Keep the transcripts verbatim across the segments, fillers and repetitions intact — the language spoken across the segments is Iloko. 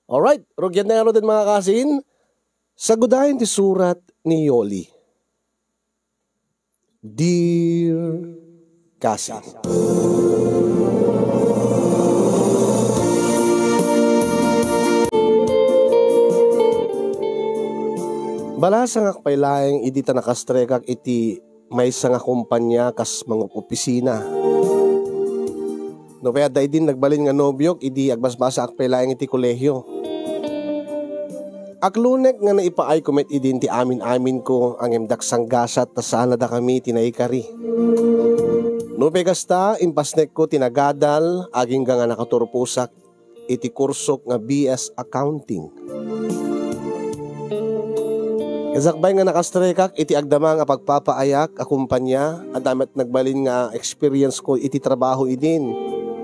Alright, rugian na ngaruden, mga kasin. Sagudayen ti surat ni Yoli. Dear Kasin. Balasangak pay laeng idi ta nakastrekak iti maysa nga kompania kas mangopisina. Nupay adda idin nagbalin nga nobiok idi agbasbasaak pay laeng iti kolehio. Aklunek nga naipaayko met idin ti amin-aminko, ngem diak sanggasat ta saan a dakami ti naikari. Nupay kasta, impasnekko ti nagadal agingga nga nakaturposak iti kursok nga B S Accounting. Kasakbay nga nakastrekak iti agdama nga pagpapaayak a kompania, adda met nagbalin nga experience ko iti trabaho idin.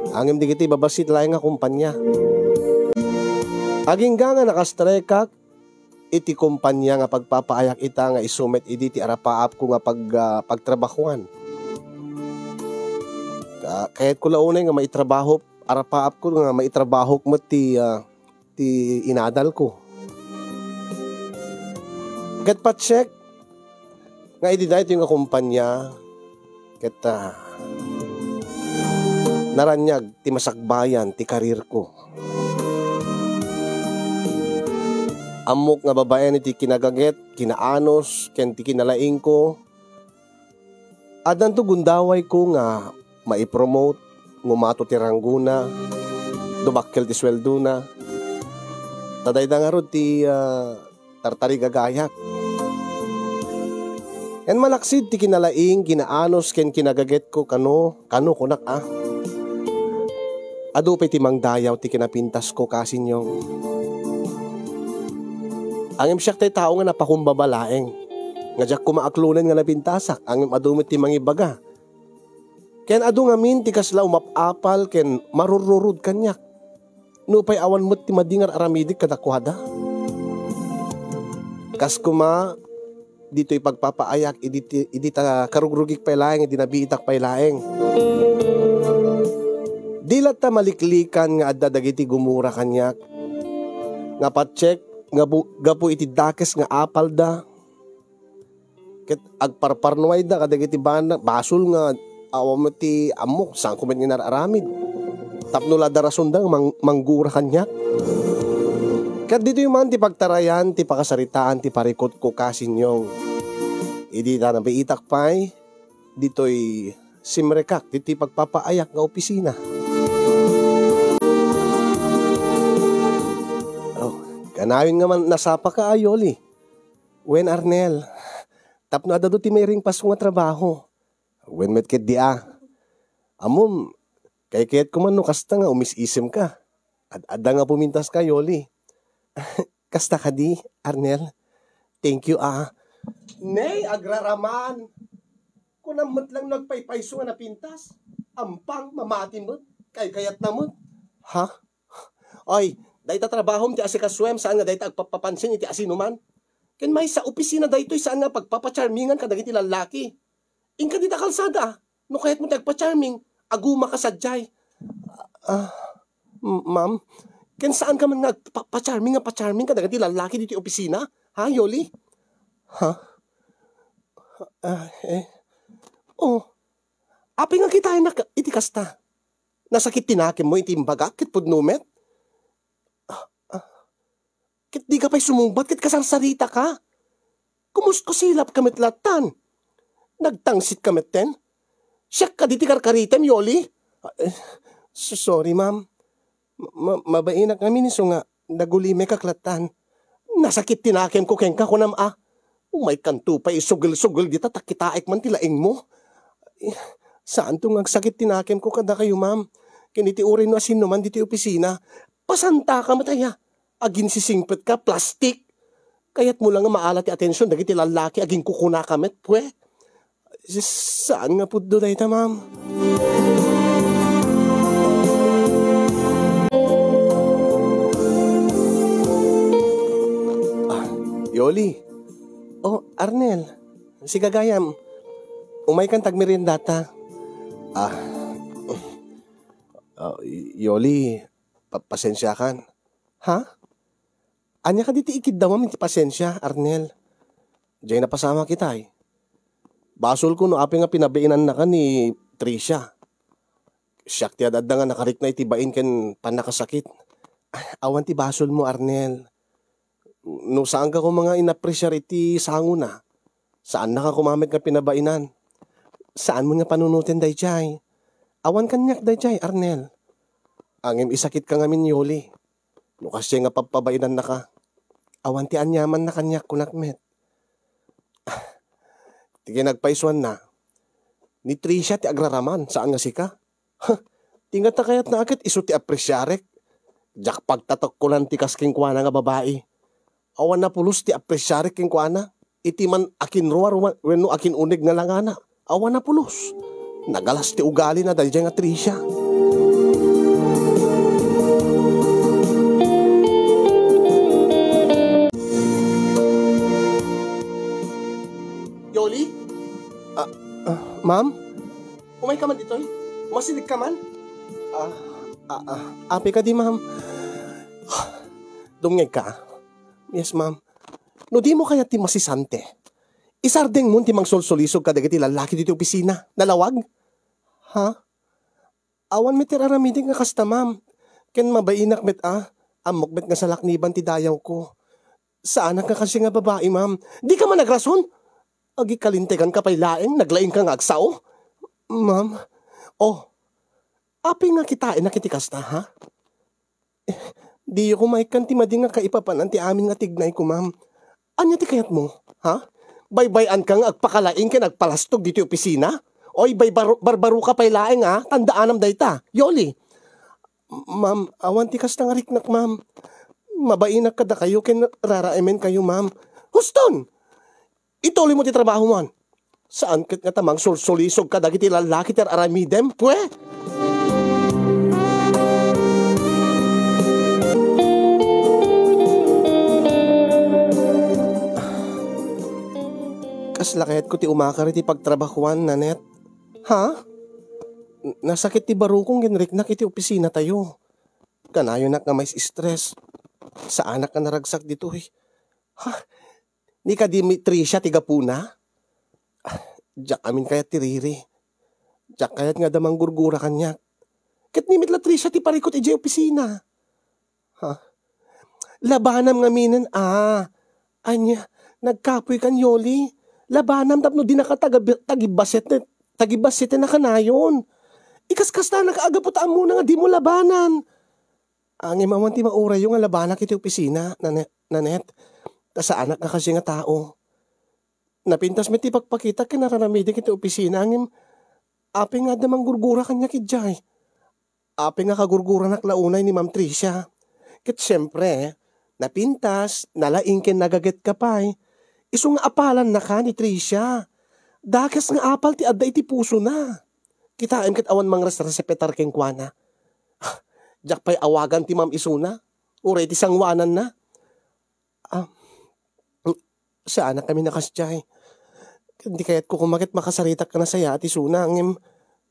Ngem dagiti babassit laeng nga kompania. Agingga nga nakastrekak iti kompania nga pagpapaayak ita nga isu met idi ti arapaapko nga pag-, ah, pagtrabahuan. Ka-, kayatko la unay nga maitrabaho, arapaapko nga maitrabahok met ti, ah, ti inadalko. Ket patsek nga idi daytoy nga kompania, ket, ah, naraniag ti masakbayan ti karirko. Ammok nga babaen iti kinagaget, kinaanus, ken ti kinalaingko. Addanto gundawayko nga maipromote, ngumato ti ranggona, dumakkel ti sueldona. Ta dayta ngarud ti, ah, tartarigagayak. Ken malaksid ti kinalaing, kinaanus, ken kinagagetko kano, kano kunak a. Adu pay ti mangdayaw ti kinapintasko, kasinyong. Ngem siak tay tao nga napakumbaba laeng. Nga diak koma aklonen nga napintasak, ngem adu met ti mangibaga. Ken adu ngamin ti kasla umap-apal ken marururod kaniak. Nupay awan met ti madi nga ar-aramidek kadakuada. Kas koma, ditoy pagpapaayak, idi ti, idi ta karugrugik pay laeng, idi nabiitak pay laeng. Di latta maliklikan nga adda dagiti gumura kaniak. Nga patsek, nga bu-, gapu iti dakes nga apalda. Ket agparparnuayda kadagiti bana, basol nga awan met ti ammok, saanko met nga inar-aramid. Tapno la darasonda nga mang-, manggura kaniak. Ket ditoy man ti pagtarayan ti pakasaritaan ti parikutko, kasinyong. Idi ta nabiitak pay, ditoy simrekak ditoy pagpapaayak nga opisina. Oh, kanayon nga man nasapaka, a Yoli. Wen, Arnel, tapno adda ti mairingpasko nga trabaho. Wen met ketdi a. Ammom, kaykayatko man no kasta nga umis-isemka. Ad-adda nga pumintaska, Yoli. Kasta kadi, Arnel? Thank you, a. Nay, agraraman. Kunam met lang no agpaypayso nga napintas. Ampang, mamati met. Kaykayatna met. Ha? Ay, dayta trabahom ti asikasuem, saan nga dayta agpapapansin iti asinoman. Ken maysa, opisina daytoy, saan nga pagpapacharmingan kadagiti lallaki. Inka dita kalsada, no kayatmo ti agpacharming, agumaka sadiay. Ah, m-, ma'am, ken saanka man nga agpa-, pacharming nga pacharming kadagiti lallaki ditoy opisina? Ha, Yoli? Ha? Ah, eh. Oh, apay nga kitaennak iti kasta? Nasakit ti nakemmo iti imbagak ket pudno met? Ah, ah. Ket dika pay sumungbat ket kasarsaritaka. Kumuskusilapka met lattan. Nagtangsitka metten. Siak kadi ti karkaritem, Yoli? Ah, eh, so-, sorry, ma'am. Ma-, ma-, mabainak ngamin isu nga nagulimekak lattan. Nasakit ti nakemko kenka, kunam a. Umaykanto pay isugel-sugel dita ta kitaek man ti laingmo. Eh, saanto nga agsakit ti nakemko kadakayo, ma'am. Ken iti uray no asinoman ditoy opisina, pasantaka met aya. Aginsisingpetka, plastik. Kayatmo la nga maala ti atension dagiti lallaki, aginkukunaka met, pwe. Saan nga pudno dayta, ma'am? Ah, Yoli. Oh, Arnel. Sigagayam. Umaykan ta agmeriendata. Ah. Ah, Y-, Yoli, pa-, pasensiakan. Ha? Ania kadi ti ikiddawam iti pasensia, Arnel? Diay napasamak itay. Basolko no apay nga pinabainannaka ni Tricia. Siak ti ad-adda nga nakarikna iti bain ken pannakasakit. Awan ti basolmo, Arnel. No saanka koma nga inapresiar iti sangona, saannaka koma met nga pinabainan. Saanmo nga panunoten daydiay. Awan kaniak daydiay, Arnel. Ngem isakitka ngamin, Yoli. No kasdiay nga pagpabainannaka, awan ti aniamanna kaniak, kunak met. Ti kinagpaisuanna, ni Tricia ti agraraman, saan nga sika. Ti ngata kayatna a ket isu ti apresiarek. Diak pagtatukkolan ti kas kenkuana nga babai. Awan a pulos ti apresiarek kenkuana. Iti man akinrua wenno akinuneg nga langana, awan a pulos. Nagalas ti ugalina daydiay nga Tricia. Yoli? Ah, ah, ma'am? Umayka man ditoy? Umasidegka man? Ah, ah, ah, apay kadi, ma'am? Dumngegka. Yes, ma'am. No dimo kayat ti masisante, isardengmon ti mangsolsolisog kadagiti lallaki ditoy opisina. Nalawag? Ha? Awan met ti ar-aramidek nga kasta, ma'am. Ken mabainak met a, ammok met nga salakniban ti dayawko. Saanak nga kasdiay nga babai, ma'am. Dika man agrason? Agikalinteganka pay laeng, naglaingka nga agsao? Ma'am, oh, apay nga kitaenak iti kasta, ha? Diyo koma ikkan ti madi nga kaipapanan ti amin nga tignayko, ma'am. Ania ti kayatmo, ha? Baybay-anka nga agpakalaing ken agpalastog ditoy opisina? Oy, baybaro-, barbaroka pay laeng, a? Tandaanam dayta. Yoli. Ma'am, awan ti kasta nga riknak, ma'am. Mabainak kadakayo ken raraemenkayo, ma'am. Huston! Ituloymo ti trabahomon. Saan ket nga ta mangsolsolisog kadagiti lallaki ti ar-aramidem? Pue! Kasla kayatko ti umakar iti pagtrabahoan, Nanette. Ha? N-, nasakit ti barukong ken riknak iti opisinatayo. Kanayonak nga mais-stress. Saanak nga naragsak ditoy. Ha? Ni kadi met Tricia ti gapuna? Ah, diak amin kayat ti riri. Diak kayat nga adda manggurgura kaniak. Ket ni met la Tricia ti parikut idiay opisina. Ha? Labanam ngaminen, a. Ania, nagkapoykan, Yoli? Labanam tapno dinaka taga-, tagibaset-, tagibaseten a kanayon. Ikaskastanak a gapu ta ammona nga dimo labanan. Ngem awan ti maurayyo nga labanak iti opisina, Nane-, Nanette. Ta saanak nga kasdiay nga tao. Napintas met ti pakpakitak ken ar-aramidek iti opisina, ngem apay nga adda manggurgura kaniak idiay? Apay nga kagurguranak la unay ni Ma'am Tricia? Ket siempre, napintas, nalaing ken nagagetka pay. Isu nga apalannaka ni Tricia. Dakes nga apal ti adda iti pusona. Kitaem ket awan mangresrespetar kenkuana. Ah, diak pay awagan ti ma'am isuna, uray ti sangoananna. Ah, mm, saanak ngamin a kasdiay. Ket di kayatko koma ket makasaritak a nasayaat isuna, ngem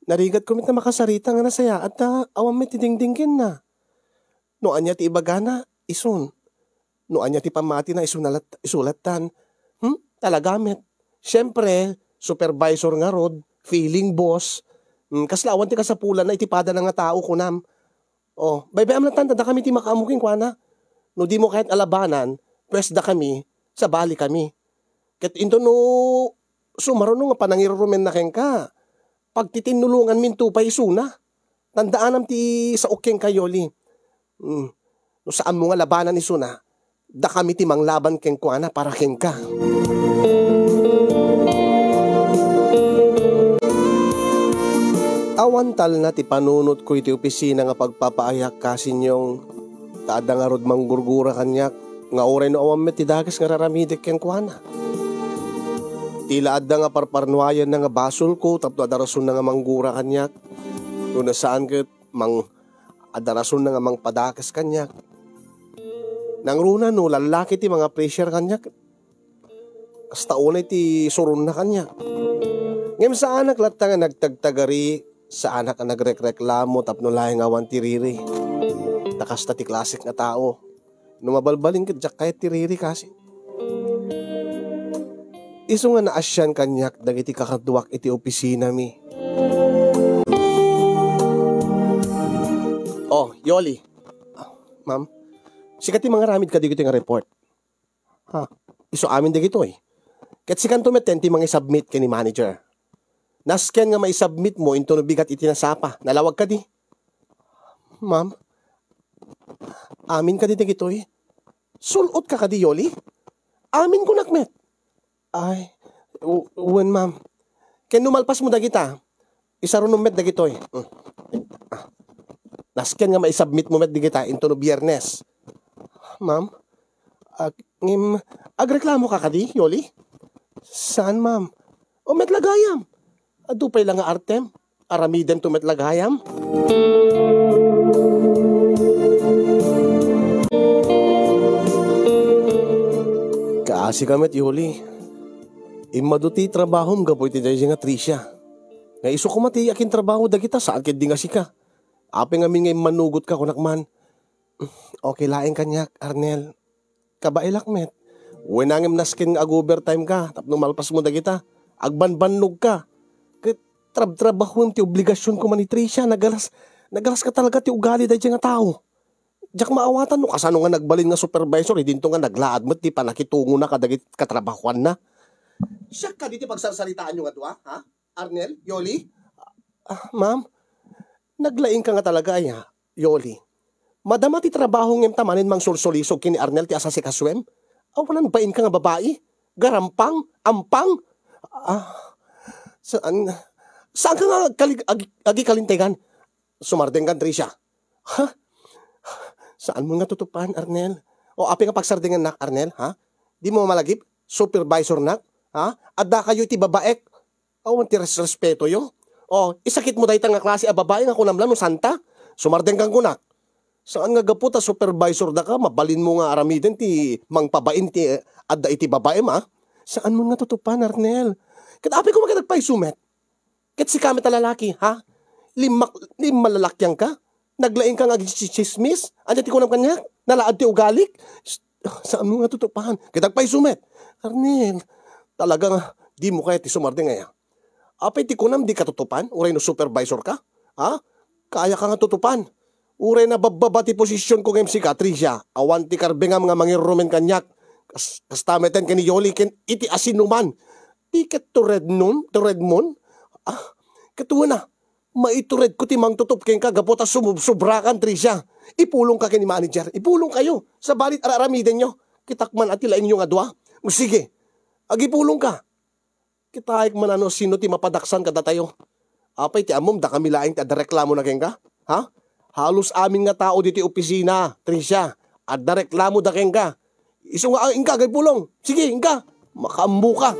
narigatko met a makasarita nga nasayaat ta awan met ti dingdinggenna. No ania ti ibagana, isun. No ania ti pammatina, isuna lat-, isu lattan. Hmm? Talaga met. Siempre, supervisor ngarud, feeling boss. Hmm, kasla awan ti kasapulanna iti padana nga tao, kunam. Oh, baybay-am lattan ta dakami ti makaammo kenkuana. No dimo kayat a labanan, pues dakami, sabalikami. Ket inton no sumaruno nga panangirurumenna kenka, pagtitinnulonganminto pay isuna. Tandaanam ti saok kenka, Yoli. Hmm. No saanmo nga labanan isuna, dakami ti manglaban kenkuana para kenka. Awan talna ti panunotko iti opisina nga pagpapaayak, Kasinyong, ta adda ngarud manggurgura kaniak nga uray no awan met ti dakes nga raramidek kenkuana. Ti la adda nga parparnuayanna nga basolko tapno adda rasonna nga manggura kaniak. No saan ket mang-, adda rasonna nga mangpadakes kaniak. Nangruna no lallaki ti manga-pressure kaniak. Kasta unay ti suronna kaniak. Ngem saanak latta nga nagtagtagari, saanak a nagrekreklamo tapno laeng awan ti riri. Ta kasta ti klasek nga tao. No mabalbalin ket diak kayat ti riri kasi. Isu nga naasian kaniak dagiti kakaduak iti opisinami. Oh, Yoli. Ma'am, sika ti mangaramid kadagitoy nga report. Ha? Isu amin dagitoy. Ket sikanto met ti mangisubmit ken ni manager. Nasken nga maisubmit mo intono bigat iti nasapa. Nalawag kadi? Ma'am, amin kadi dagitoy? Sul-ot ka kadi, Yoli? Amin kunak met. Ay, u-, wen, ma'am. Ken no malpas mo dagita, isarunom met dagitoy. Mm. Ah. Nasken nga maisubmit mo met dagita intono Biyernes. Ma'am, ag-, ngem, agreklamo ka kadi, Yoli? Saan, ma'am? O met la gayam. Adu pay la nga artem. Aramidento met la gayam. Kaasi ka met, Yoli. Immadu ti trabahom gapu iti daydiay nga Tricia. Nga isu koma ti akintrabaho dagita, saan ketdi nga sika. Apay ngamin nga immanugot ka, kunak man. Okay laeng kaniak, Arnel. Kabaelak met. Wen, ngem nasken nga ag-overtime ka tapno malpas mo dagita. Agbanbannog ka. Ket trabtrabahoem ti obligasionko man ni Tricia. Nagalas, nagalas ka talaga ti ugali daydiay nga tao. Diak maawatan no kasano nga nagbalin nga supervisor, idinto nga naglaad met ti pannakitungona kadagiti katrabahoanna. Siak kadi ti pagsarsaritaanyo nga dua, ha? Arnel, Yoli? Ah, ma'am, naglaing ka nga talaga, aya, Yoli. Madama ti trabaho ngem ta manen mangsulsulisog ken ni Arnel ti asasikasoem? Awanan bain ka nga babai? Garampang? Ampang? Ah, saan, saan ka nga agkalig-, agi-, agikalintegan? Sumardeng kan Tricia. Ha? Saan mo nga tutupan, Arnel? O, apay nga pagsardengannak, Arnel, ha? Di mo malagip? Supervisornak? Ha? Adda kayo iti babaek? Awan ti res-, respetoyo. O, isakit mo dayta nga klase a babae nga kunam la no santa? Sumardeng kan kunak. Saan nga gapu ta supervisor da ka, mabalin mo nga aramiden ti mangpabain ti, eh, adda iti babaem, a? Saan mo nga tutupan, Arnel? Ket apay koma ket agpayso met? Ket sika met a lalaki, ha? Limmak-, limmalalakian ka? Naglaing ka nga agitsismis? Ania ti kunam kaniak? Nalaad ti ugalik? S-, saan mo nga tutupan? Ket agpayso met. Arnel, talaga nga, di mo kaya ti sumardeng aya. Apay ti kunam di katutupan? Uray no supervisor ka? Ha? Kaya ka nga tutupan? Uray nababbaba ti posisionko ngem sika, Tricia, awan ti karbengam nga mangirrumen kaniak. Kas-, kasta meten ken ni Yoli ken iti asinuman. Di ket turednon, turedmon? Ah, ket wen a, maituredko ti mangtutup kenka gapu ta sumubsubrakan, Tricia. Ipulongka ken ni manager. Ipulongkayo. Sabali, ar-aramidenyo. Kitak man a ti laingyo nga dua. Sige, agipulongka. Kitaek man a no sino ti mapadaksan kadatayo. Apay ti ammom, dakami laeng ti adda reklamona kenka? Ha? Halos amin nga tao ditoy opisina, Tricia, adda reklamoda kenka. Isu nga, ah, inka, agipulong. Sige, inka. Makaammoka.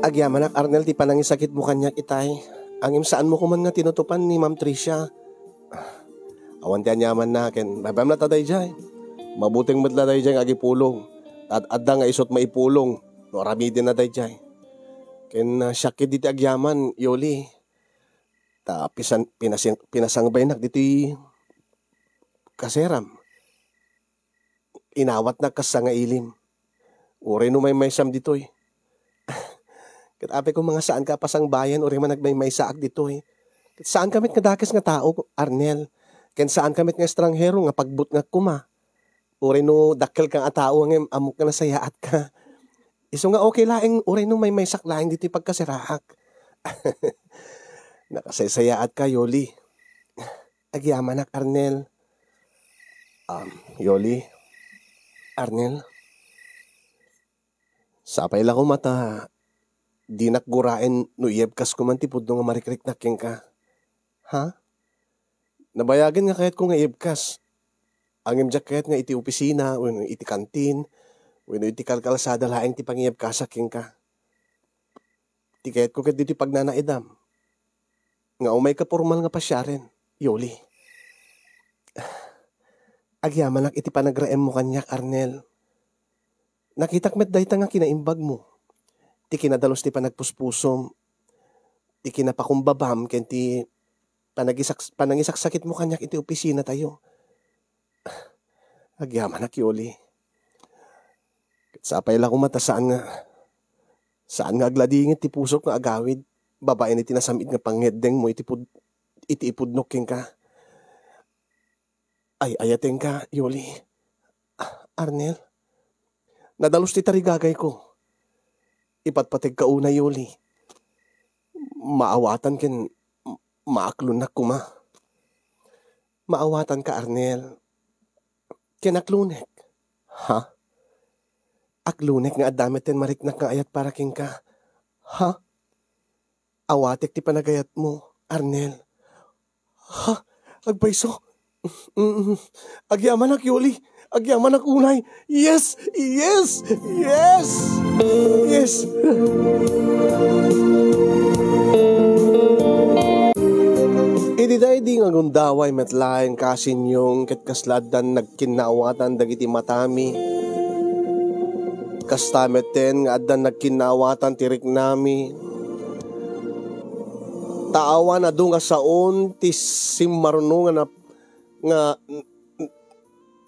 Agyamanak, Arnel, ti panangisakitmo kaniak itay. Ngem saanmo koman nga tinutupan ni Ma'am Tricia. Awan ti aniamanna ken baybay met la ta daydiay. Mabuteng met la daydiay nga agipulong. Ad-adda nga isut maipulong no aramidenna daydiay. Ken, ah, siak ketdi ti agyaman, Yoli. Ta pisan-, pinasin-, pinasangbayennak ditoy kaseram. Inawatnak kas sangailim. Uray no maymaysam ditoy. Ket apay koma nga saanka a pasangbayen uray man agmaymaysaak ditoy. Ket saanka met nga dakes nga tao, Arnel. Ken saanka met nga estranghero nga pagbutngak koma. Uray no dakkelka nga tao ngem ammok nga nasayaat ka. Isu nga okay laeng uray no maymaysak laeng ditoy pagkaseraak. Nakasaysayaatka, Yoli. Agyamanak, Arnel. Um, Yoli, Arnel, sapay la koma ta dinak guraen no iyebkas koman ti pudno nga marikriknak kenka. Ha? Nabayagen nga kayatko nga iyebkas. Ngem diak kayat nga iti opisina, wenno iti kantin, wenno iti kalkalsada laeng ti pangiyebkasak kenka. Ti kayatko ket ditoy pagnanaedam nga umayka pormal nga pasiaren, Yoli. Agyamanak iti panagraemmo kaniak, Arnel. Nakitak met dayta nga kinaimbagmo. Ti kinadalus ti panagpuspusom. ti kinapakumbabam ken ti panagisaks-, panangisaksakitmo kaniak iti opisinatayo. Agyamanak, Yoli. Ket sapay la koma ta saan nga, saan nga agladingit ti pusok nga agawid babaen iti nasam-it nga pangngeddengmo iti pud-, iti ipudnok kenka. Ay-ayatenka, Yoli. Ah, Arnel, nadalus ti tarigagayko. Ipatpategka unay, Yoli. Maawatan ken ma-, maaklonak koma. Maawatanka, Arnel. Ken aklonek. Ha? Aklonek nga adda metten mariknak nga ayat para kenka. Ha? Awatek ti panagayatmo, Arnel. Ha? Agpayso? Mm. Agyamanak, Yoli. Agyamanak unay. Yes! Yes! Yes! Yes! Idi daydi nga gundaway met laeng kasinyong ket kasla addan nagkinnaawatan dagiti matami. Kasta metten nga addan nagkinnaawatan ti riknami. Ta awan adu nga saon ti simmaruno nga nap-, nga,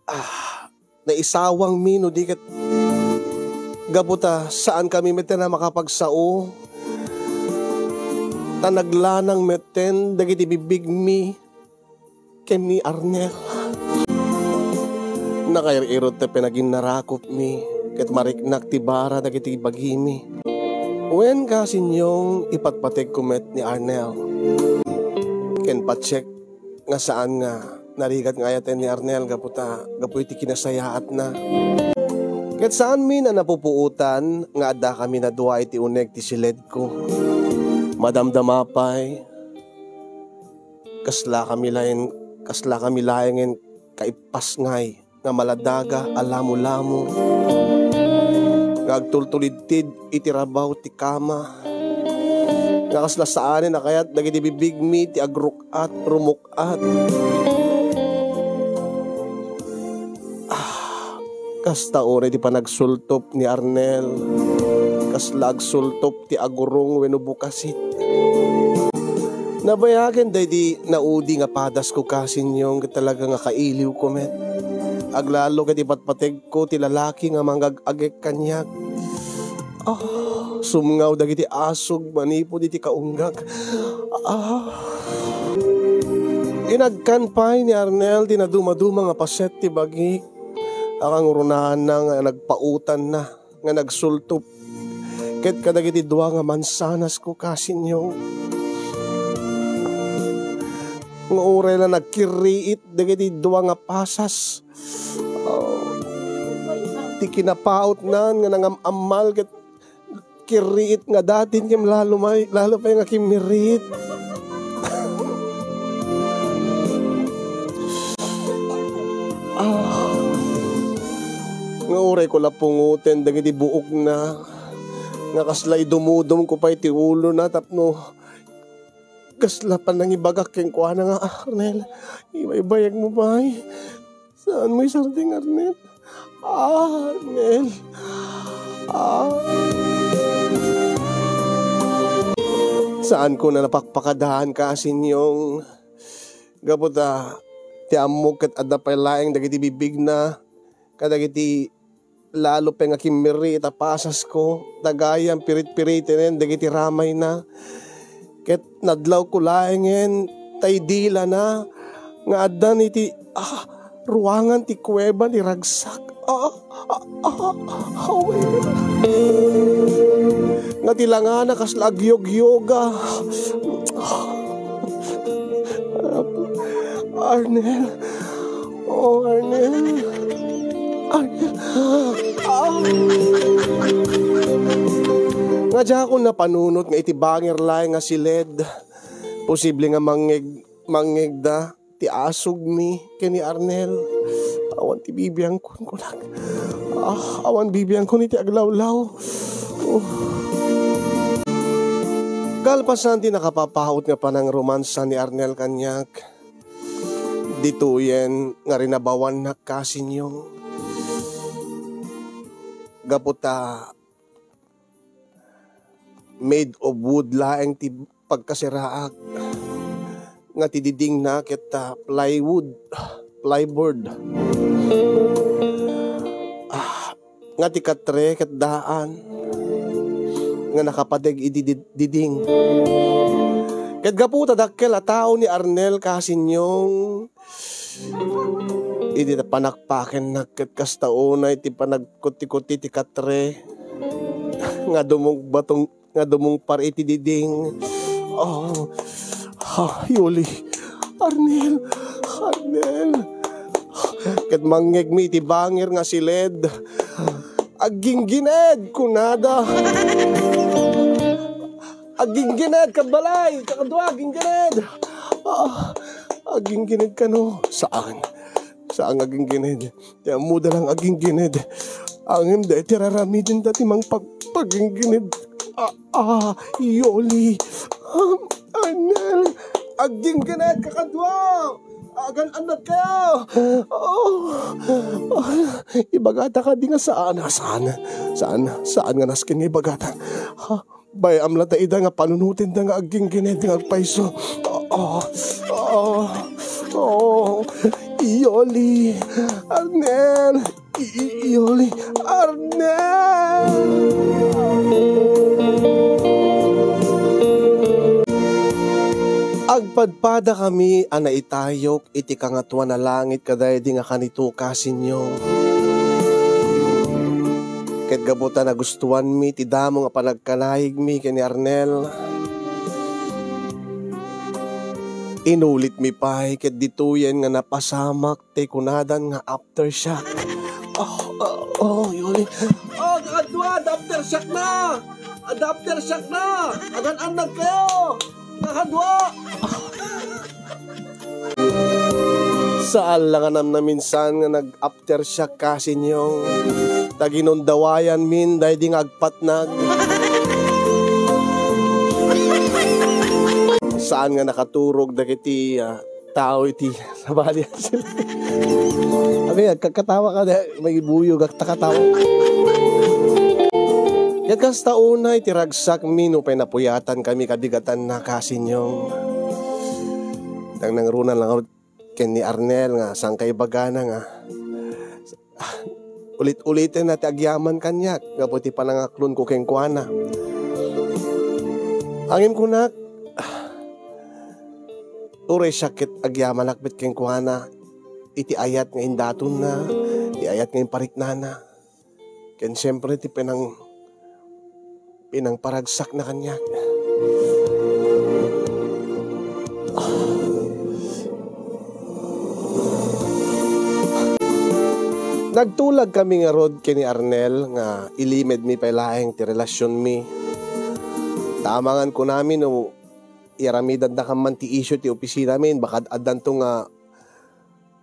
ah, naisawangmi no di ket gapu ta saankami metten a makapagsao. Ta naglanang metten dagiti bigbigmi ken ni Arnel. Nakair-irot ti panaginnarakopmi ket mariknak ti bara dagiti bagimi. Wen, kasinyong ipatpategko met ni Arnel. Ken patiek nga saan nga narigat nga ayaten ni Arnel gapu ta, gapu iti kinasayaatna. Ket saanmi a napupuotan nga addakami a dua iti uneg ti siledko. Madamdama pay, kaslakami laeng, kaslakami laengen kaippasngay nga maladaga a lamolamo nga agtultulidtid iti rabaw ti kama, nga kasla saanen a kayat dagiti bigbigmi ti agruk-at, rumuk-at. Ah, kasta unay ti panagsultop ni Arnel, kasla agsultop ti agurong wenno bukasit. Nabayagen daydi naudi nga padasko kasinyong ket talaga nga kailiwko met. Aglalo ket ipatpategko ti lalaki nga mangag-agek kaniak. Ah, sumngaw dagiti asog manipud iti kaunggak. Ah. Inagkan pay ni Arnel ti nadumaduma nga paset ti bagik a kanguronaanna nga nagpaotanna nga nagsultop ket kadagiti dua nga mansanasko kasinyong. Nga uray la nagkirriit dagiti dua nga pasas, ah, ti kinapaotnan nga nangam-ammal ket kirriit nga datin ken lalo may, lalo pay nga kimmirriit. Ah, nga uray ko la pungoten dagiti buokna, nga kasla idumudumko pay ti ulona tapno kasla panangibagak kenkuana nga, "Ah, Arnel, ibaybayagmo pay. Saanmo isardeng, Arnel. Ah, Arnel. Ah." Saanko a napakpakadaanka, Sinyong. Gapu ta, ti ammok ket adda pay laeng dagiti bigbigna, kadagiti lalo pay nga kimmirriit a pasasko, ta gayam piritpiritenen dagiti ramayna. Ket nadlawko laengen ta idilana nga addan iti, ah, ruangan ti kuweba ni ragsak. Ah, ah, ah, ah, nga ti langana kasla agyogyoga. Arnel. Oh, Arnel. Arnel. Ah. Nga diakon napanunot nga iti bangir laeng nga siled, posible nga mangngeg-, mangngegda ti asugmi ken ni Arnel. Awan ti bibiangkon, kunak. Ah, awan bibiangkon iti aglawlaw. Oh. Kalpasan ti nakapapaut nga panangromansa ni Arnel kaniak, ditoyen nga rinabawannak, Sinyong. Gapu ta made of wood laeng ti pagkasiraak. Nga ti didingna ket, ah, plywood, plyboard. Ah, nga ti katre ket daan nga nakapadeg idi did-, diding. Ket gapu ta dakkel a tao ni Arnel, kasinyong, idi panakpakennak ket kasta unay ti panagkuti-kuti ti katre nga dumungbatong nga dumungpar iti diding. Oh, ha, Yoli. Arnel, Arnel. Ket mangngegmi iti bangir nga siled. "Agginggined," kunada. "Agginggined, kabalay, kakadua, agginggined." Ah, agginggined kano? Saan. Saan nga agginggined. Ti ammoda lang agginggined. Ngem dayta ti raramidenda ti mangpagpaginggined. Ah, ah, Yoli. Ah, Arnel. Agginggined, kakadua. Agan-annad kayo. Oh, ah, ibagata kadi nga saan, saan, saan, saan nga nasken nga ibagata. Ha? Bay-am latta ida nga panunotenda nga agginggined nga agpayso. Oh, oh, oh, Yoli, Arnel, I-, I-, Yoli, Arnel. Agpadpadakami a naitayok iti kangatoan a langit kadaydi nga kanito, kasinyong. Ket gapu ta nagustuanmi ti damo nga panagkanayegmi ken ni Arnel, inulitmi pay ket ditoyen nga napasamak ti kunadan nga aftershock. Oh, oh, oh, Yoli. Oh, adda aftershock na! Adda aftershock na! Agan-annad kayo! Kakadua! Saan la nga namnaminsan nga nag-aftershock, kasinyong. Ta ginundawayanmin daydi nga agpatnag. Saan nga nakaturog dagiti, ah, tao iti sabali. Abi, agkakatawa ka, di, may buyog, agtakatawa. Ket kasta unay ti ragsakmi no pay napuyatankami kabigatanna, kasinyong. Nangnangruna lang ken ni Arnel nga saan kaibagana nga, ah, ulit-uliten na ti agyaman kaniak gapu ti panangaklonko kenkuana. Ngem kunak, ah, uray siak ket agyamanak met kenkuana iti ayat nga indatonna, ti ayat nga impariknana. Ken siempre ti pinang-, pinangparagsakna kaniak. Nagtulagkami ngarud ken ni Arnel nga ilimedmi pay laeng ti relasionmi. Ta amangan kunami no iaramidandakan man ti issue ti opisinamin, baka addanto nga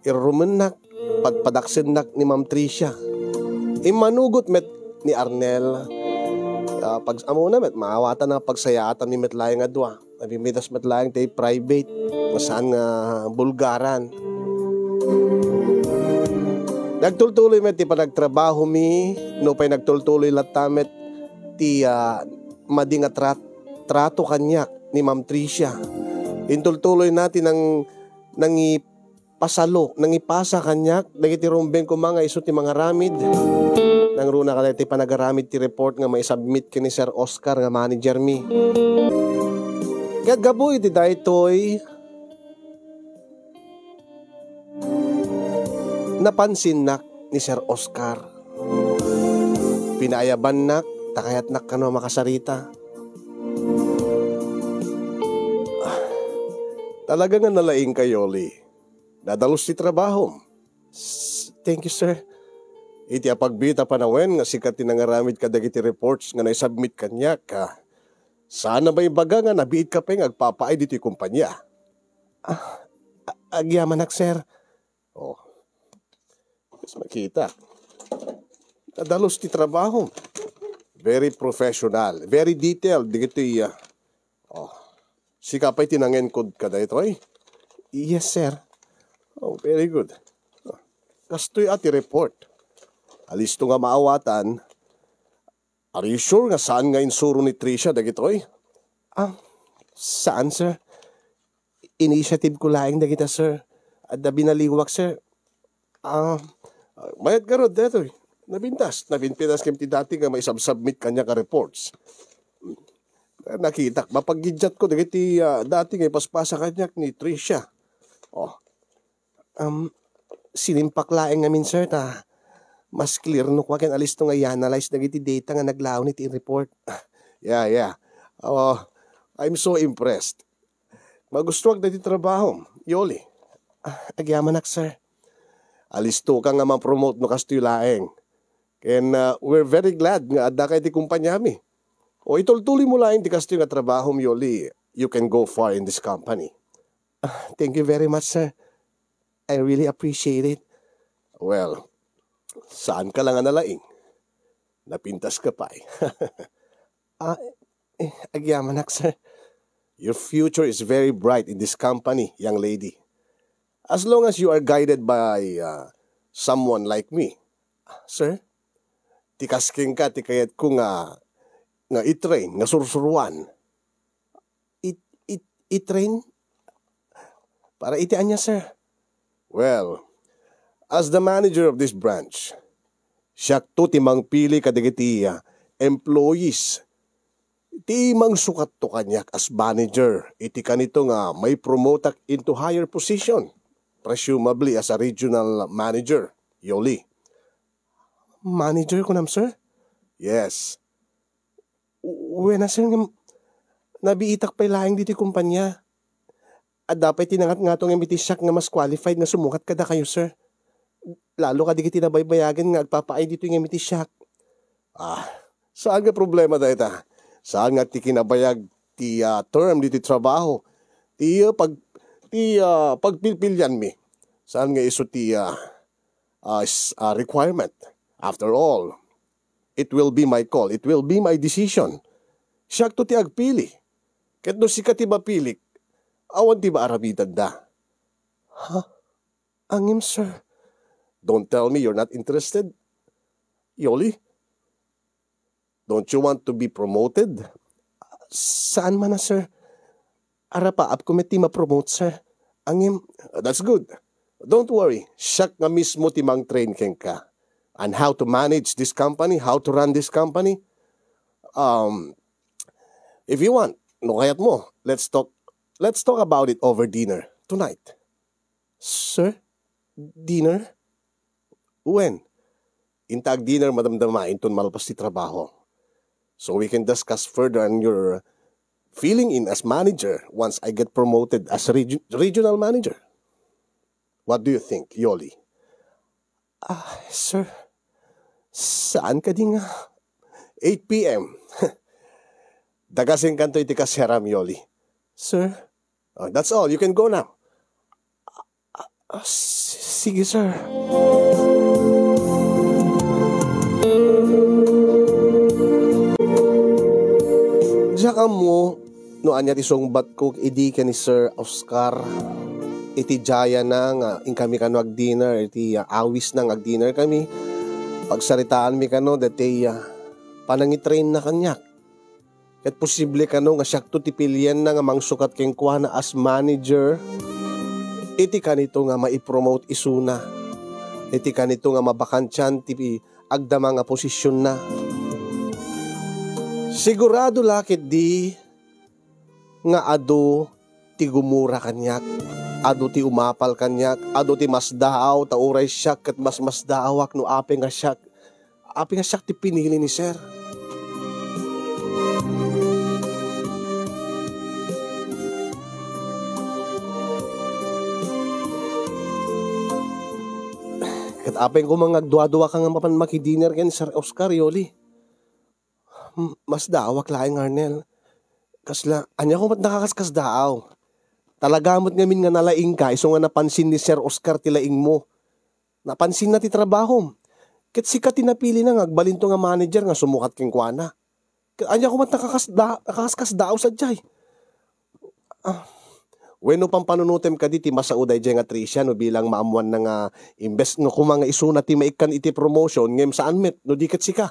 irurumennak, padpadaksennak ni Ma'am Tricia. Immanugot met ni Arnel, ah, pag-, ammona met, maawatan a pagsayaatanmi met laeng a dua. Napimitas met laeng ti private, nga saan nga bulgaran. Nagtultuloy met ti panagtrabahomi, nupay nagtultuloy latta met ti, ah, madi nga trat-, trato kaniak ni Ma'am Tricia. Intultuloyna ti nang-, nangi-, pasalo, nangipasa kaniak dagiti rumbeng koma nga isu ti mangaramid. Nangruna kadagiti panagaramid ti report nga maisubmit ken ni Sir Oscar nga managermi. Ket gapu iti daytoy, napansinnak ni Sir Oscar. Pinaayabannak ta kayatnak kano a makasarita. Ah, talaga nga nalaingka, Yoli. Nadalus ti trabahom. S-, thank you, sir. Iti apagbita panawen nga sika ti nangaramid kadagiti reports nga naisubmit kaniak, ah, saan a maibaga nga nabiit ka pay nga agpapaay ditoy kompania. Ah, a-, agyamanak, sir. Oh. Yes, makita. Nadalus ti trabahom. Very professional, very detailed, dagitoy, ah, Oh, sika pay ti nangenkod kadaytoy? Yes, sir. Oh, very good. Oh, kastoy a ti report. Alisto nga maawatan. Are you sure nga saan nga insuro ni Tricia dagitoy? Ah, Saan, sir? Initiative ko laeng dagita, sir. Adda binaliwak, sir. Ah, mayat garud, detoy. Napintas. Napintas ken ti dati nga maisubmit kaniak a reports. Nakitak, mapaggidyat ko dagiti, ah, dati nga ipaspasa kaniak ni Tricia. Oh. Um, sinimpak laeng ngamin, sir, ta mas clear no kua ken alisto nga i-analyze dagiti data nga naglaon iti report. Yeah, yeah. Oh, I'm so impressed. Magustuak dagiti trabahom, Yoli. Ah, agyamanak, sir. Alisto ka nga ma-promote no kastoy laeng. Ken, ah, we're very glad nga adda ka iti kumpaniami. O itultuloy mo laeng ti kastoy nga trabahom, Yoli. You can go far in this company. Ah, thank you very much, sir. I really appreciate it. Well, saan ka lang a nalaing? Napintas ka pay. Ah, eh, agyamanak, sir. Your future is very bright in this company, young lady. As long as you are guided by, uh, someone like me. Sir? Ti kas kenka ti kayatko nga, nga i-train, nga sursuruan. It, it, i-train? Para iti ania, sir? Well, as the manager of this branch, siakto ti mangpili kadagiti, ah, employees ti mangsukatto kaniak as manager iti kanito nga maipromoteak into higher position, presumably as a regional manager, Yoli. Manager kunam, sir? Yes. Wen a, sir, ngem nabiitak pay laeng ditoy kumpanya. Adda pay ti nangatngato nga iti siak nga mas qualified nga sumukat kadakayo, sir. Lalo kadagiti nabaybayagen nga agpapaay ditoy nga iti siak. Ah, saan nga problema dayta? Saan nga ti kinabayag ti, ah, term ditoy trabaho? Ti, ah, pag-, ti, ah, pagpilpilianmi. Saan nga isu ti, ah, ah, s-, ah, requirement? After all, it will be my call. It will be my decision. Siakto ti agpili. Ket no sika ti mapilik, awan ti maaramidanda. Ha? Angem, sir. Don't tell me you're not interested. Yoli? Don't you want to be promoted? Saan man a, sir. Arapaapko met ti ma-promote, sir. Angem. That's good. Don't worry. Siak nga mismo ti mang-train kenka on how to manage this company, how to run this company. Um, if you want, no kayat mo, let's talk, let's talk about it over dinner tonight. Sir? Dinner? Wen? Inta agdinner madamdama inton malpas ti trabaho. So we can discuss further on your filling in as manager once I get promoted as reg-, regional manager. What do you think, Yoli? Ah, sir, saan kadi nga eight p m? Dagasenkanto iti kasiaram, Yoli. Sir? Oh, that's all. You can go now. Ah, s-, sige, sir. Diak ammo no ania ti sungbatko idi ken ni Sir Oscar. Iti diayana nga inkami kano agdinner, iti, ah, awisna nga agdinner kami, pagsaritaanmi kano daytoy, ah, panangitrainna kaniak. Ket posible kano nga siakto ti pilienna nga mangsukat kenkuana as manager iti kanito nga maipromote isuna, iti kanito nga mabakantian ti agdama nga posisionna. Sigurado la ketdi nga adu ti gumura kaniak, adu ti umapal kaniak, adu ti masdaaw, ta uray siak ket masmasdaawak no apay nga siak, apay nga siak ti pinili ni Sir. Ket apay koma nga agduadua ka nga mapan makidinner ken Sir Oscar, Yoli. M-, masdaawak laeng, Arnel. Kasla, ania ko met nakaskasdaaw? Talaga met ngamin nga nalaingka, isu nga napansin ni Sir Oscar ti laingmo. Napansinna ti trabahom. Ket sika ti napilina nga agbalinto nga manager nga sumukat kenkuana. Ket ania ko met nakakasda-, nakaskasdaaw sadiay? Ah, wenno pampanunotem kadi ti masao daydiay nga Tricia no bilang maammoanna nga imbes nga koma nga isuna ti maikkan iti promotion ngem saan met no di ket sika?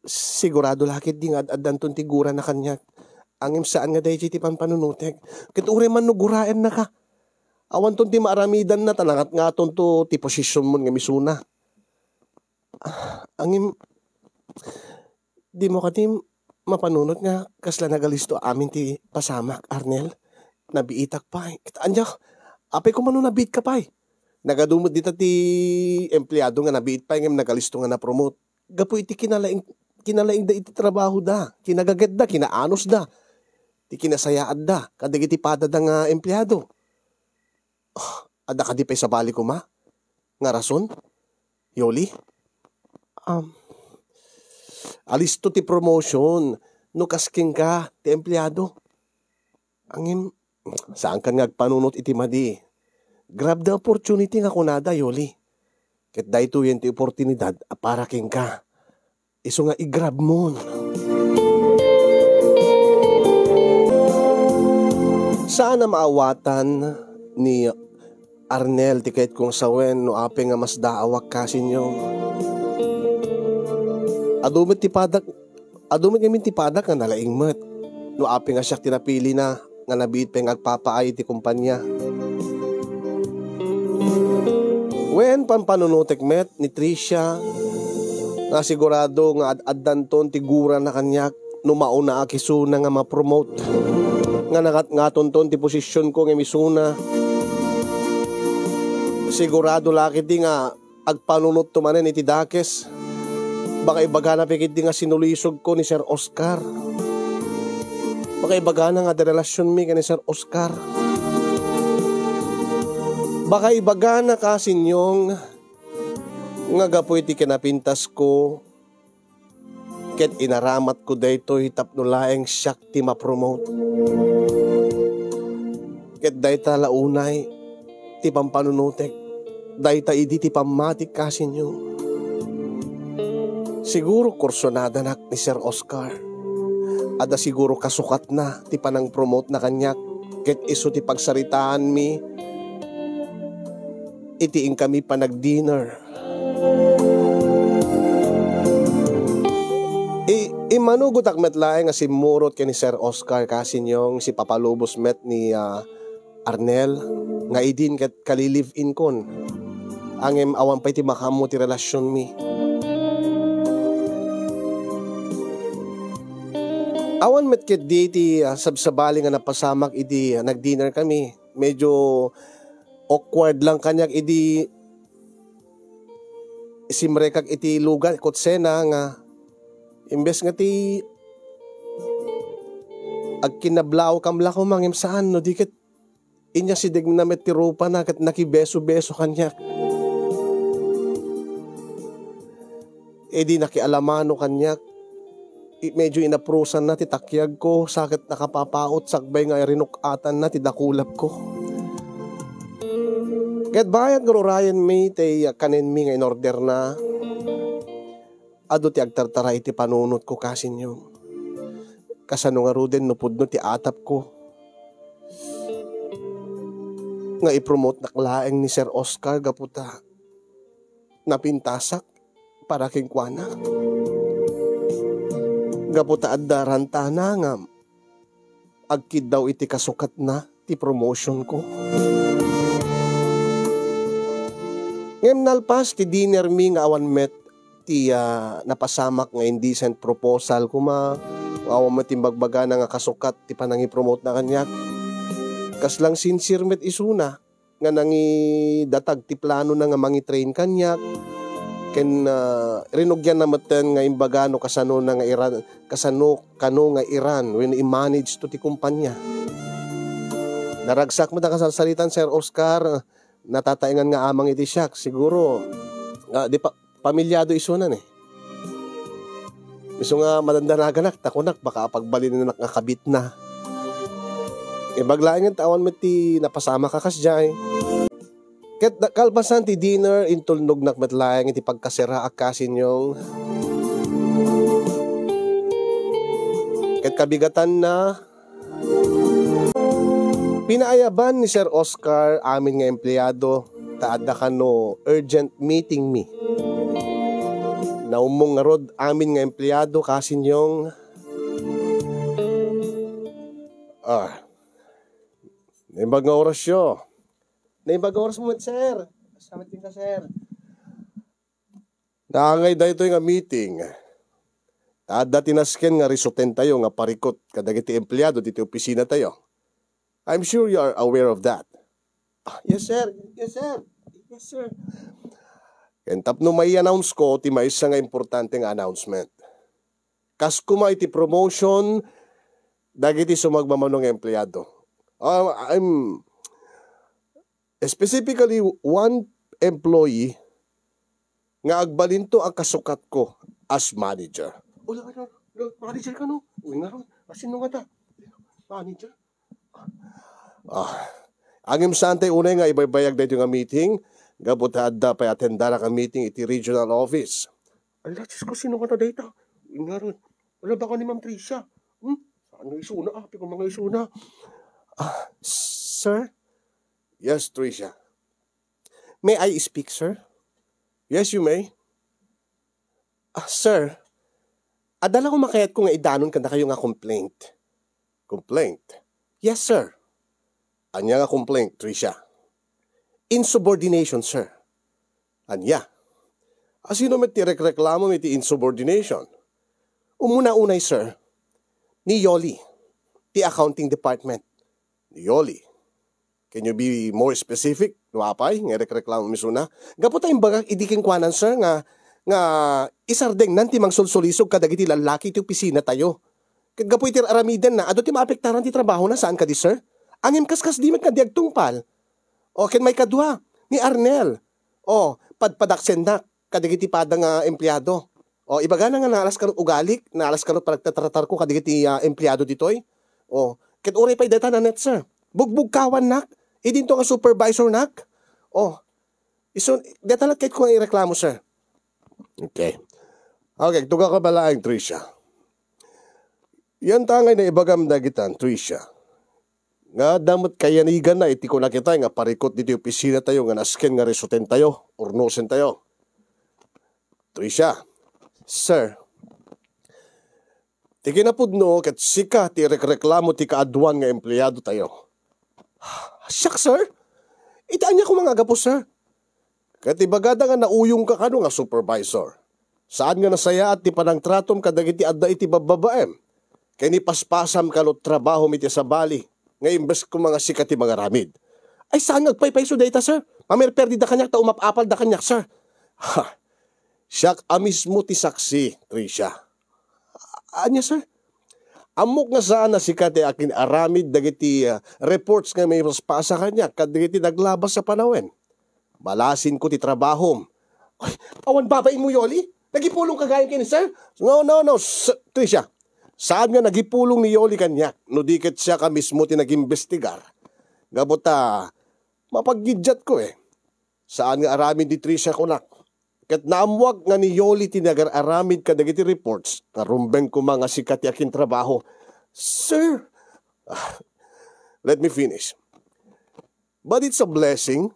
Sigurado la ketdi nga ad-addanton ti gurana kaniak. Ngem saan nga daytoy ti panpanunotek. Ket uray man no guraennaka, awanton ti maaramidanna, ta nangatngatonto ti posisionmon nga misuna. Ah, ngem, dimo kadi mapanunot nga kasla nagalisto amin ti pasamak, Arnel? Nabiitak pay. Ket ania, apay koma no nabiitka pay? Nagadu met dita ti empleado nga nabiit pay ngem nagalisto nga na-promote. Gapu iti kinalaing-, kinalaingda iti trabahoda, kinagagetda, kinaanosda, ti kinasayaatda kadagiti padada nga empleado. Ah, adda kadi pay sabali koma nga rason, Yoli? Um, alisto ti promotion no kas kenka ti empleado. Ngem, saankan nga agpanunot iti madi. Grab the opportunity nga kunada, Yoli. Ket daytoyen ti oportunidad a para kenka. Isu nga i-grabmon. Saan a maawatan ni Arnel ti kayatko nga sawen no apay nga masdaawak, kasinyo. Adu met ti padak, adu met ngamin ti padak nga nalaing met no apay nga siak ti napilina nga nabiit pay nga agpapaay iti kompania. Wen, panpanunotek met ni Tricia nga sigurado nga ad-addanton ti gurana kaniak no mauna a kisuna nga ma-promote, nga nangatngatonton ti posisionko nga misuna. Sigurado la ketdi nga agpanunotto manen iti dakes. Baka ibagana pay ketdi nga sinulisogko ni Sir Oscar. Baka ibagana nga adda relasionmi ken ni Sir Oscar. Baka ibagana, kasinyong, nga gapu iti kinapintasko, ket inaramatko daytoy tapno laeng siak ti ma-promote. Ket dayta la unay ti pampanunotek, dayta idi ti pammatik, kasinyo. Siguro kursunadanak ni Sir Oscar. Adda siguro kasukatna ti panang-promote na kaniak, ket isu ti pagsaritaanmi iti inkami panag-dinner. I-, immanugotak met laeng nga simmurot ken ni Sir Oscar, kasinyong, sipapalubos met ni, ah, Arnel, nga idin ket kali-live-in kon. Ngem awan pay ti makaammo ti relasionmi. Awan met ketdi ti, ah, sabsabali nga napasamak idi, ah, nag-dinner kami. Medyo awkward lang kaniak idi simrekak iti lugar, kutsena, nga imbes nga ti agkinablaawkam la koma, ngem saan, no di ket inyasidegna met ti rupana ket nakibeso-beso kaniak. Idi nakialamano kaniak, i-, medyo inaprusanna ti takiagko, sa ket nakapapaut sakbay nga rinuk-atanna ti dakulapko. Ket bayat nga rurayenmi ti kanenmi nga inorderna, adu ti agtartara iti panunotko, kasinyo. Kasano ngaruden no pudno ti atapko nga i-promotenak laeng ni Sir Oscar gapu ta napintasak para kenkuana. Gapu ta adda rantana nga agkiddaw iti kasukatna ti promotionko. Ngem nalpas ti dinnermi nga awan met ti, ah, napasamak nga indecent proposal koma, awan met imbagbagana nga kasukat ti panangipromote na kaniak. Kaslang sincere met isuna nga nangidatag ti planona nga mangitrain kaniak, ken, ah, rinugianna metten nga imbaga no kasano na nga iran, kasano, kano nga iran wenno i-manage to ti kumpanya. Naragsak met a kasarsaritan, Sir Oscar, natataengan nga amang iti siak. Siguro, ah, di pa, pamilyado isuna ni. Isu nga madandanaganak, ta kunak, baka pagbalinanak nga kabitna. Imbag laeng ta awan met ti napasamak a kasdiay. Ket da-, kalpasan ti dinner, intulnognak met laeng iti pagkasera a kasinyong. Ket kabigatanna, pinaayaban ni Sir Oscar amin nga empleyado ta adda kano urgent meeting mi. Naummong ngarud amin nga empleyado, kasinyong. Ah, naimbag nga orasyo. Naimbag nga orasmo met, sir. Salamat kenka, sir. Naangay daytoy nga meeting. Adda ti nasken nga resutentayo nga parikut kadagiti empleado ditoy opisinatayo. I'm sure you are aware of that. Ah, yes, sir. Yes, sir. Yes, sir. Ken tapno mai-announce ko ti maysa nga importante nga announcement. Kas koma iti promotion dagiti sumagmamano nga empleado. Ah, I'm specifically one employee nga agbalinto a kasukatko as manager. Wala, wala, wala, manager ka, no? Uy, nga ron. Asin no nga ta? Manager? Ah, ngem saantay unay nga ibaybayag daytoy nga meeting, gapu ta adda pay atendara nga meeting iti regional office. Ala, Diyos ko, sino nga ta dayta? Uy, nga ron. Wala, baka ni Ma'am Tricia. Hmm? Saan nga isuna? Apay ko mga isuna. Ah, sir? Yes, Tricia. May I speak, sir? Yes, you may. Ah, sir, adda la koma kayatko nga idanon kadakayo nga complaint. Complaint? Yes, sir. Ania nga complaint, Tricia? Insubordination, sir. Ania? Asino met ti rekreklamo iti insubordination? Umuna unay, sir, ni Yoli, ti accounting department. Ni Yoli. Can you be more specific? No apay nga irekreklamo isuna? Gapu ta imbagak idi kenkuanan, sir, nga, nga isardengnan ti mangsulsulisog kadagiti lallaki iti opisinatayo. Ket gapu iti aramidenna, adu ti maapektaran ti trabahona, saan kadi, sir? Ngem kaskasdi met nga di agtungpal. O, ken maikadua, ni Arnel. O, padpadaksennak kadagiti pada nga empleado. O, ibagana nga naalas kano ugalik, naalas kano panagtatratarko kadagiti, ah, empleado ditoy. O, ket uray pay dayta, Nanette, sir. Bugbugkawannak, idinto nga supervisornak. O, isu, dayta la ket ko nga ireklamo, sir. Okay. Okay, tunggal ka balaeng, Tricia. Yan tangay na ibagam dagitan, Tricia. Nga adda met kayaniganna iti kunakitay nga parikut ditoy opisinatayo nga nasken nga resutentayo, urnosentayo. Tricia. Sir, ti kinapudno ket sika ti irekreklamo ti kaaduan nga empleadotayo. Siak, sir? Iti ania koma nga gapu, sir? Ket ibagada nga nauyongka kano nga supervisor. Saan nga nasayaat ti panangtratom kadagiti adda iti babbabaem. Ken ipaspasam kano trabahom iti sabali nga imbes koma nga sika ti mangaramid. Ay, saan nga agpaypayso dayta, sir? Mamerperdida kaniak ta umap-apalda kaniak, sir. Ha, siak a mismo ti saksi, Tricia. Ania, sir? Ammok nga saan a sika ti akin-aramid dagiti, ah, reports nga maipaspasa kaniak kadagiti naglabas a panawen. Malasinko ti trabahom. Ay, awan babainmo, Yoli? Nagipulongka gayam ken ni sir? No, no, no, s-, Tricia. Saan nga nagipulong ni Yoli kaniak, no di ket siak a mismo ti nagimbestigar. Gapu ta, mapaggidiatko, eh. Saan nga aramid ni Tricia, kunak. Ket naammoak nga ni Yoli ti nagar-aramid kadagiti reports nga rumbeng koma nga sika ti akintrabaho. Sir, ah, let me finish. But it's a blessing.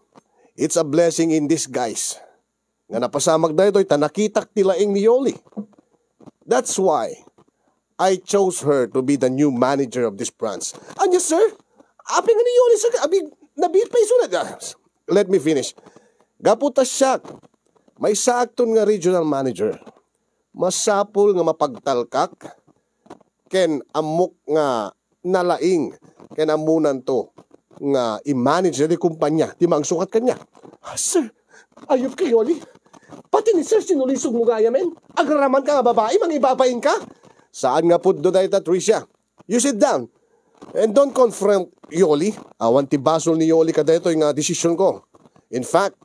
It's a blessing in disguise. Nga napasamak daytoy ta nakitak ti laing ni Yoli. That's why I chose her to be the new manager of this branch. Ania, sir? Apay nga ni Yoli, sir, abi, nabiit pay isu na. Ah, let me finish. Gapu ta siak, maysaakton nga regional manager. Masapul nga mapagtalkak ken ammok nga nalaing ken ammonanto nga i-manage daytoy kompania ti mangsukat kaniak. Sir, ayupka, Yoli. Pati ni sir sinulisogmo gayamen. Agraramanka nga babai, mangibabainka. Saan nga pudno dayta, Tricia. You sit down and don't confront Yoli. Awan ti basol ni Yoli kadaytoy nga desisionko. In fact,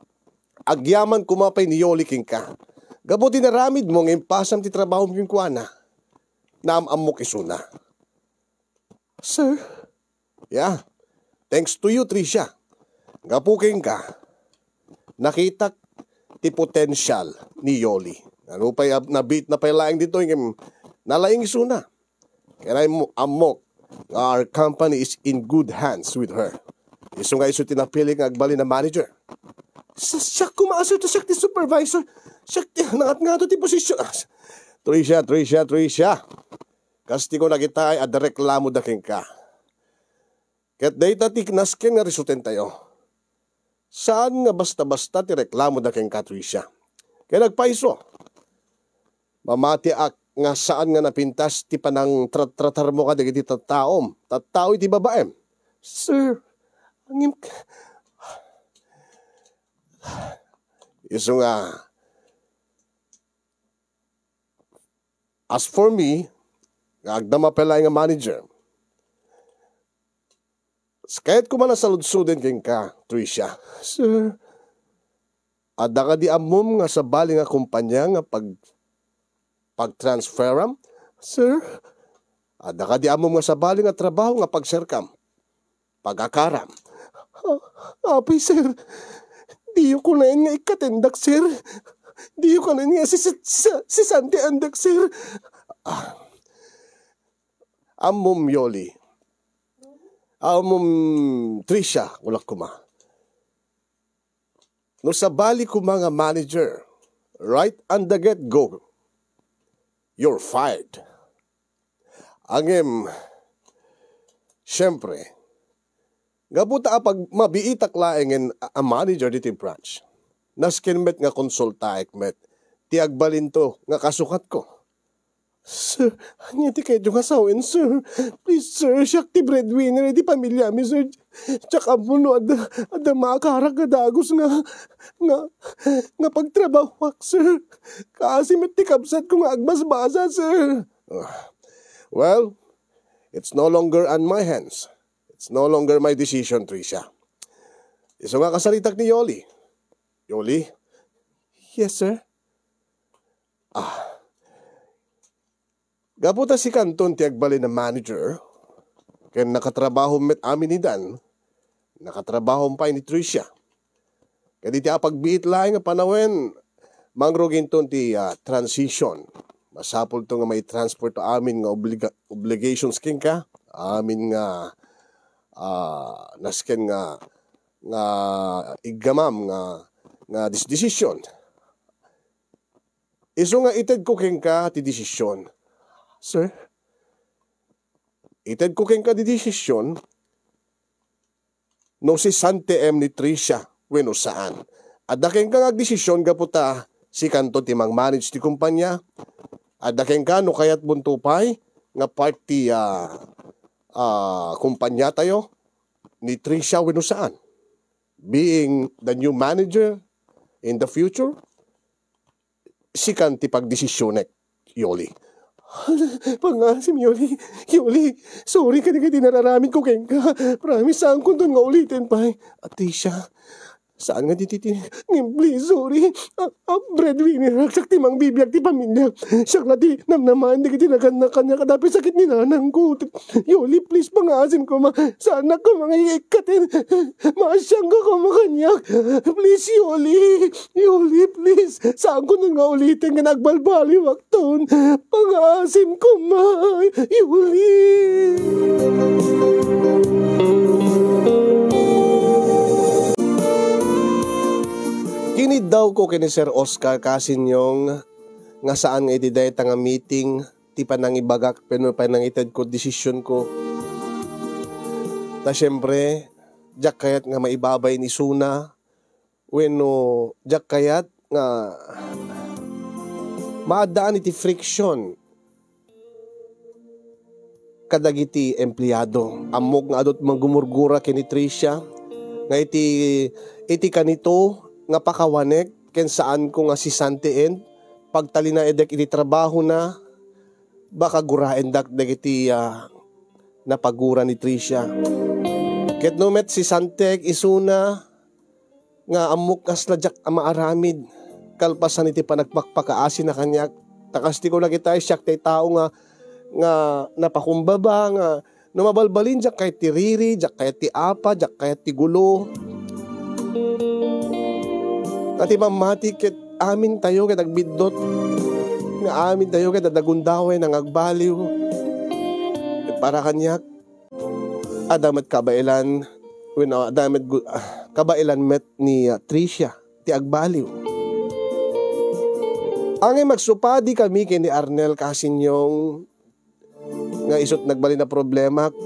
agyaman koma pay ni Yoli kenka. Gapu ti naramidmo nga impasam ti trabahom kenkuana. Naam-ammok isuna. Sir? Yeah. Thanks to you, Tricia. Gapu kenka, nakitak ti potential ni Yoli. Nupay ab-, nabiitna pay laeng ditoy ngem nalaing isuna. Ken ammok nga our company is in good hands with her. Isu nga isu ti napili nga agbalin a manager. Sa-, siak koma, sir, ta siak ti supervisor. Siak ti nangatngato ti posisyon. Ah, Tricia, Tricia, Tricia. Kas ti kunak ita, adda reklamoda kenka. Ket dayta ti nasken nga resultaentayo. Saan nga basta-basta ti reklamo da kenka, Tricia. Ket nagpayso. Mamatiak nga saan nga napintas ti panangtratratarmo kadagiti tattaom, tattao iti babaem. Sir, angim-, isu nga, as for me, nga agdama pay laeng nga manager, kayat ko man a saludsoden kenka, Tricia. Sir, adda kadi ammom nga sabali nga kompania nga pag-, pagtransferam? Sir, adda kadi ammom nga sabali nga trabaho nga pagserkam? Pagakaram? Ah, apay, sir, diyo kunaen nga ikkatendak, sir. Diyo kunaen nga si, si, si, sisantiandak, sir. Ah, ammom, Yoli. Ammom, Tricia, kulak kuma. No sabali kuma nga manager, right on the get-go, you're fired. Ngem, siyempre, gapu ta apag-, mabiitak laengen a, a manager ditoy branch, nasken met nga konsultaek met ti agbalinto nga kasukatko. Sir, ania ti kayatyo nga sawen, sir? Please, sir, siak ti breadwinner iti pamiliami, sir. Diak ammo no adda, adda maakarak nga dagus nga, nga, nga pagtrabahoak, sir. Kaasi met ti kabsatko nga agbasbasa, sir. Ah, well, it's no longer on my hands. It's no longer my decision, Tricia. Isu nga kasaritak ni Yoli. Yoli? Yes, sir. Ah. Gapu ta sikanton ti agbalin a manager, ken nakatrabaho met amin ni Dan, nakatrabaho pay ni Tricia. Ket iti apagbiit laeng nga panawen, mangruginton ti, ah, transition. Masapulto nga mai-transfer to amin nga obliga-, obligations kenka, amin nga, ah, nasken nga, nga iggamam nga, nga dis-, desisyon. Isu nga itedko kenka ti desisyon. Sir? Itedko kenka ti desisyon no sisantiem ni Tricia wenno saan. Adda kenka nga agdesisyon gapu ta sikanto ti mang-manage ti kumpanya. Adda kenka no kayatbonto pay nga part ti, ah, ah, kumpanyatayo ni Tricia wenno saan. Being the new manager in the future, sikan ti pagdesisionek, Yoli. Pangasim, Yoli. Yoli, sorry kadagiti nararamidko kenka. Promise, saankonton nga uliten pay. Tricia, saan nga ti, ti, ti, ngem please, sorry. A, a, breadwinner, siak ti mangbibiag ti pamilya. Siak la ti namnamaen dagiti nagannak kaniak, adda pay sakit ni nanangko. Yoli, please, pangasim koma. Saanak koma nga ikkaten. Maasiangka koma kaniak. Please, Yoli. Yoli, please. Saankonton nga uliten nga agbalbaliwakton. Pangasim koma. Yoli. Kiniddawko ken ni Sir Oscar Kasinyong nga saan nga iti dayta nga meeting ti panangibagak wenno panangitedko, desisyonko. Ta siempre, diak kayat nga maibabay ni isuna, wenno diak kayat nga maaddaan iti friction kadagiti empleado. Ammok nga adu ti manggumurgura ken ni Tricia nga iti, iti kanito nga pakawanek ken saanko nga sisantien, pagtalinaedek iti trabahona, baka guraendak dagiti, ah, napagura ni Tricia. Ket no met sisantiek isuna nga ammok kasla diak a maaramid kalpasan iti panagpakpakaasina kaniak. Ta kas ti kunak ita, siak ti tao nga, nga napakumbaba, nga no mabalbalin, diak kayat ti riri, diak kayat ti apa, diak kayat ti gulo. Ta ti pammati ket amintayo ket agbiddut, nga amintayo ket adda gundaway nga agbaliw. Ket para kaniak, adda met kabaelan, wenno adda met gu-, ah, kabaelan met ni, ah, Tricia ti agbaliw. Ngem agsupadi kami ken ni Arnel Kasinyong nga isut nagbalin a problemak.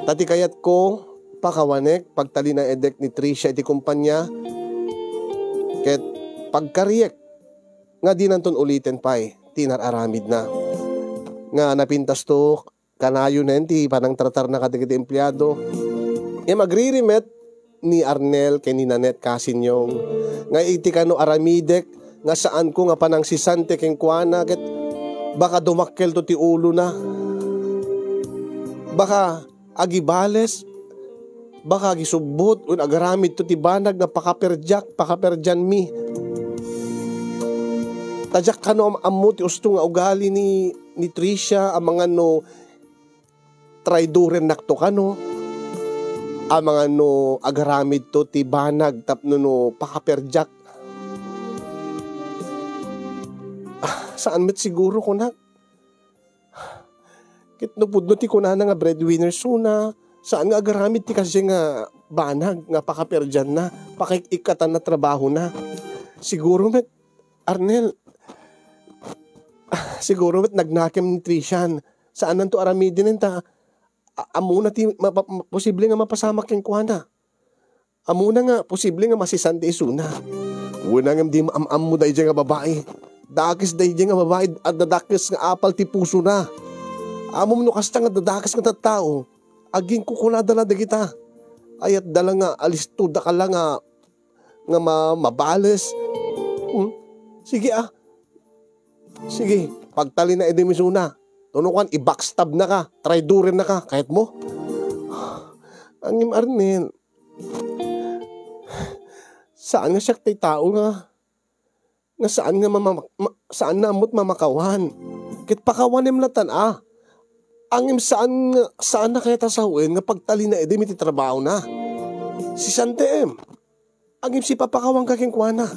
Ta ti kayatko, pakawanek, pagtalinaedek ni Tricia iti kompania, ket pagkariek nga dinanton uliten pay ti inar-aramidna. Nga napintasto, kanayonen ti panangtratarna kadagiti empleado. Ngem agririmet ni Arnel ken ni Nanette Casinyong nga iti kano aramidek nga saanko nga panangsisante kenkuana ket baka dumakkelto ti ulona. Baka agibales, baka agisubbot, wenno agaramidto ti banag nga pakaperdiak, pakaperdianmi. Ta diak kano am-ammo ti usto nga ugali ni, ni Tricia, amangan no traidorennakto kano, amangan no agaramidto ti banag tapno no pakaperdiak. Ah, saan met siguro, kunak. Ket no pudno ti kunana nga breadwinner isuna, saan nga agaramid ti kasdiay nga banag nga pakaperdianna, pakaik-ikkatanna trabahona. Siguro met, Arnel, siguro met nagnakem ni Trician. Saannanto aramiden ta a-, ammona ti mapa-, posible nga mapasamak kenkuana. Ammona nga posible nga masisante isuna. Wen, ngem di maam-ammo daydiay nga babai. Dakes daydiay nga babai, adda dakes nga apal ti pusona. Ammom no kasta nga dadakes nga tattao, agingkukunada la dagita. Ayatda la nga alisto, dakal la nga, nga ma-, mabales. Hmm? Sige, ah. Sige, pagtalinaedem isuna. Tapno kuan, i-backstab na ka, traidoren na ka, kayatmo? Ngem Arnel, saan nga siak ti tao nga, nga saan nga mama-, ma-, saan na ammot mamakawan. Ket pakawanem latan, a. Ngem saan nga, saan na kayat a sawen nga pagtalinaedem iti trabahona. Sisanteem. Ngem sipapakawanka kenkuana.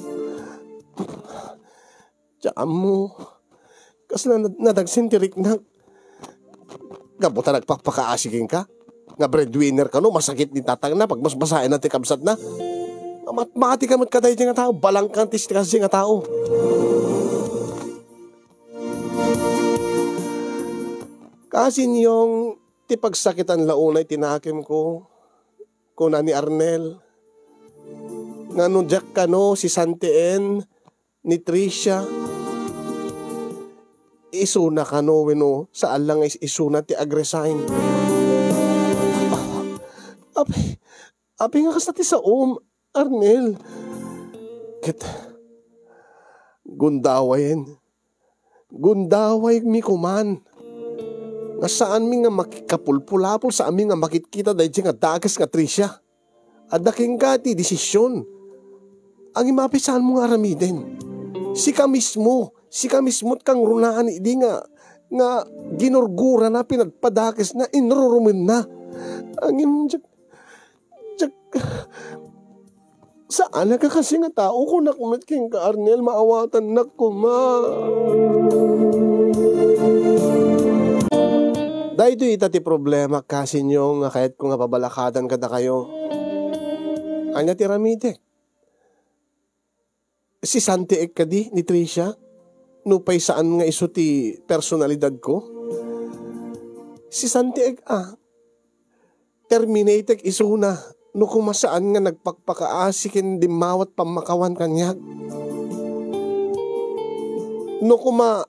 Diak ammo. Kasla nad-, nadagsen ti riknak. Gapu ta nagpakpakaasi kenka. Nga breadwinner kano, masakit ni tatangna, pagmasmasaenna ti kabsatna. Mamatmati ka met kadaydi nga tao, balangkang ti kasdi nga tao. Kasinyong, ti pagsakitan la unay ti nakemko, kuna ni Arnel. Nga no diak kano sisanteen, ni Tricia, isuna kano wenno saan la nga is-, isuna ti ag-resign? Apay, apay nga kasta ti saom, Arnel? Ket, gundawayen, gundawaymi koman. Nga saanmi nga makikapulpulapol, saanmi nga makitkita daydiay nga dakes nga Tricia. Adda kenka ti desisyon. Ngem apay saanmo nga aramiden? Sika mismo, sika mismo ti kangrunaan idi nga, nga ginurgurana, pinagpadakesna, inrurumenna. Ngem, diak, diak, saan a kakasi nga tao, kunak met kenka, Arnel, maawatannak koma. Daytoy ita ti problema, kasinyo, nga kayatko nga pabalakadan kadakayo. Ania ti aramidek? Sisantiek kadi ni Tricia? Nupay saan nga isu ti personalidadko? Sisantiek a. Terminatek isuna no koma saan nga nagpakpakaasi ken dimmawat pammakawan kaniak. No koma,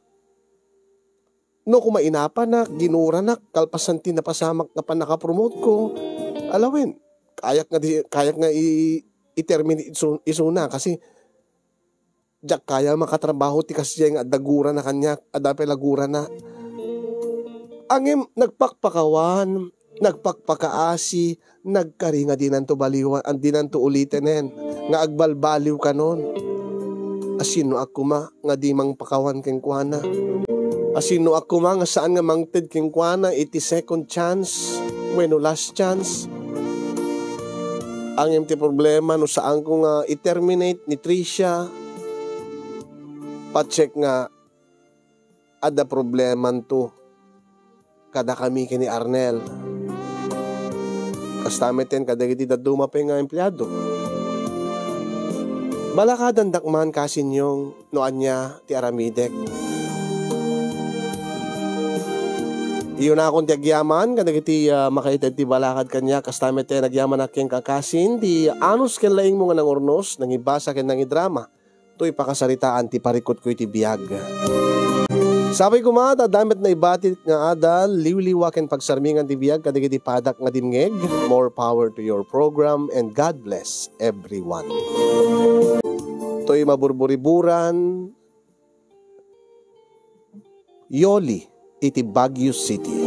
no koma inapanak, ginuranak, kalpasan ti napasamak nga pannakapromoteko, alawen, kayak nga di, kayak nga i-, i-terminate isu-, isuna kasi diak kaya makatrabaho ti kasdiay nga adda gurana kaniak, adda pay la gurana. Ngem nagpakpakawan, nagpakpakaasi, nagkari nga dinanto baliwan, a, dinanto ulitenen, nga agbalbaliw kanon. Asinoak koma nga di mangpakawan kenkuana? Asinoak koma nga saan nga mangted kenkuana iti second chance wenno last chance? Ngem ti problema no saanko nga i-terminate ni Tricia, patiek nga adda problemanto kadakami ken ni Arnel. Kasta met ken kadagiti dadduma pay nga empleado. Balakadandak man, kasinyong, no ania ti aramidek. Iyunakon ti agyaman kadagiti, ah, makaited ti balakad kaniak, kasta met ti nagyamanak kenka, kasin, ti anus ken laingmo nga nangurnos, nangibasa ken nangidrama toy pakasaritaan ti parikutko iti biag. Sapay koma ta adda met naibati nga adal, liwliwa ken pagsarmingan ti biag kadagiti padak nga dimngeg. More power to your program and God bless everyone. Toy maburburiburan, Yoli iti Baguio City.